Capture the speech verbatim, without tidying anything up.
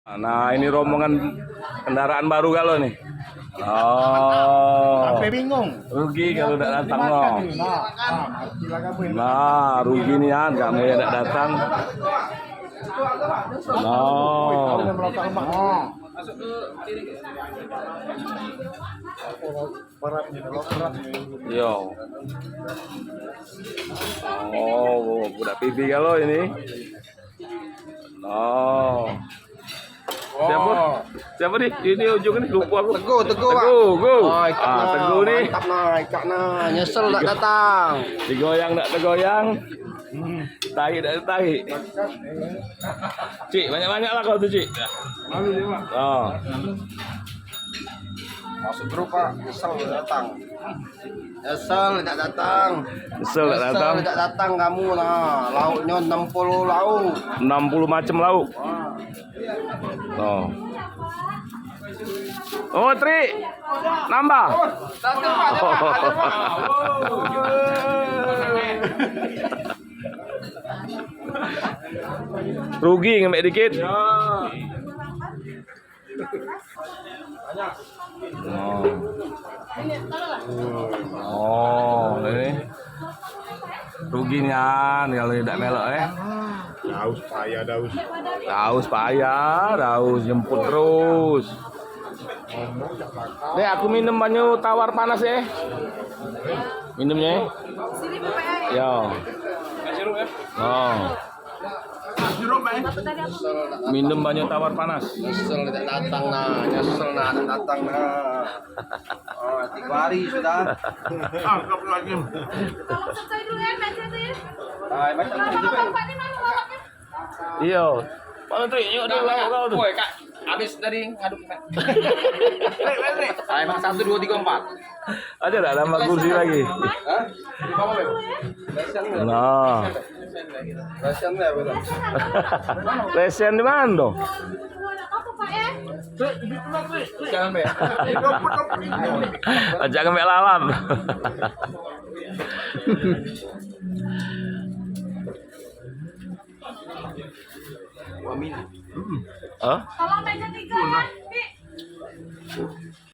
Nah, ini rombongan kendaraan baru galo nih. Oh. Sampai bingung. Rugi kalau dak datang, no. Nah, nah, rugi nian kamu yang dak datang. No. Yo. Oh, budak pipi galo ini. No. Siapa? Siapa nih? Ini ujung nih, lupa aku. Teguh, Teguh, Bang. Teguh, Teguh. Oh, ikat nah. Teguh nih. Mantap nah, ikat nah. Nyesel dak datang. Digoyang dak tegoyang. Tarik dak tarik. Cik, banyak-banyak lah kau tu, Cik. Malu dia, Bang. Oh. Maksud grup, Pak, nyesel dak datang. Nyesel dak datang. Nyesel dak datang. Nyesel dak datang kamu nah. Lauknyo enam puluh lauk. Enam puluh macam lauk. Wah. Oh. Oh, Tri. Nambah. Oh, datang, Pak, datang, datang, Pak. Rugi ngambek dikit. Oh. Oh, ini. Rugi nian kalau dak melok, eh. Daus payah, daus. Daus payah, daus jemput terus. Dek, aku minum banyu tawar panas, eh. Minumnya, eh. Yo. Oh. Minum banyu tawar panas. Nyesel dak datang nah, nyesel nah dak datang nah. Oh, tiga hari sudah. Tangkap lagi. Hai, macam tu. Iyo. Mana tu? Yuk, dia lauk kau tu. Woi, Kak. Habis tadi ngaduk, Kak. Hai, Bang, satu, dua, tiga, empat. Ada dak tambah kursi lagi? Hah? Di bawah, Bang. Nah. Kasihan ya, Bang. Resen di mana tu? Jangan, Bang. Ajak ngambil lalat. Hah? Tolong meja tiga ya, Pi.